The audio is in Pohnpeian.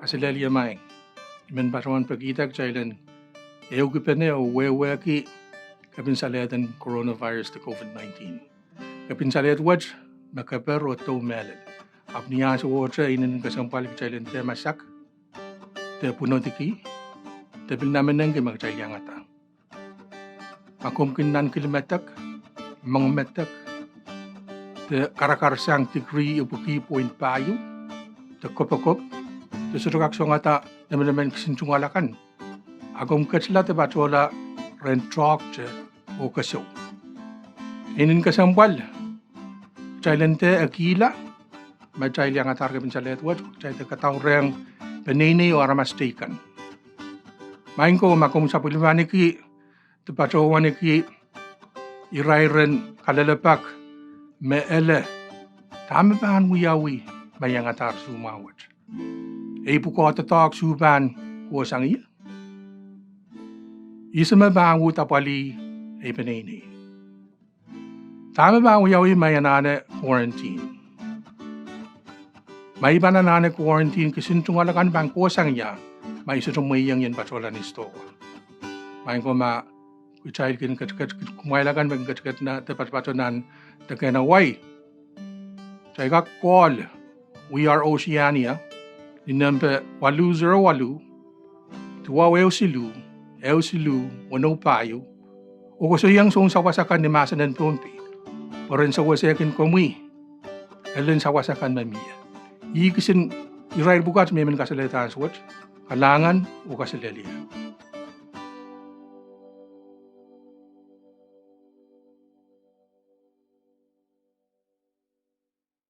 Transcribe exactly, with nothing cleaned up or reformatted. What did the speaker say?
Kaselehlie maing. I men patohwan pekihda kitail en ehukipene oh wehwehki kepin salehden coronavirus de COVID nineteen. Kepin salehd wet me keper oh dou mehlel. Ahpw ni ansouohte inenen kesempwal kitail en dehr masak, de pwunodiki, de pil namenengki me kitail iangada. Ma komw kin nankil medek, mengmedek, de karakarsang degree epwiki point pahieu, de kopokop, de sohte kak songada nemenemen kisin tungoal akan, a komw ketila de patohla rehn toahkte oh keseu. Inenen kesempwal kitail en dehr ekihla me kitail iangadahr kepin salehd wet, kitail dehr kadaurehng peneinei oh aramas teikan. Maing ko, ma komw sapwellimaniki de patohwaniki irair en kalelapak me ele, dahme pahn wiawi ma I iangadahr soumwahu wet? Ei pwukoa doadoahk suh pahn kohsang ie? Ihs me pahn uhd apwalih ei peneinei? Dahme pahn wiawi ma I anahne quarantine? Ma I pahn anahne quarantine, kisin tungoal akan pahn kohsang ie ma I sohte mwehieng ien patohla ni sidohwa? Maing ko, ma kitail kin ketiket, kumwail akan me kin ketiket de patopato nan deke en Hawaii, kitail kak call We Are Oceania ni nempe waluh zero waluh, duwau ehu siluh, ehu siluh, weneu pahieu, oh koasoiong soun sawas akan ni mahsen en Pohnpei pwe ren sewese kin komwi elen sawas akan me mie. Ih kisin irair pwukat me I men kasalehda ansou wet. Kalahngan oh kaselehlie.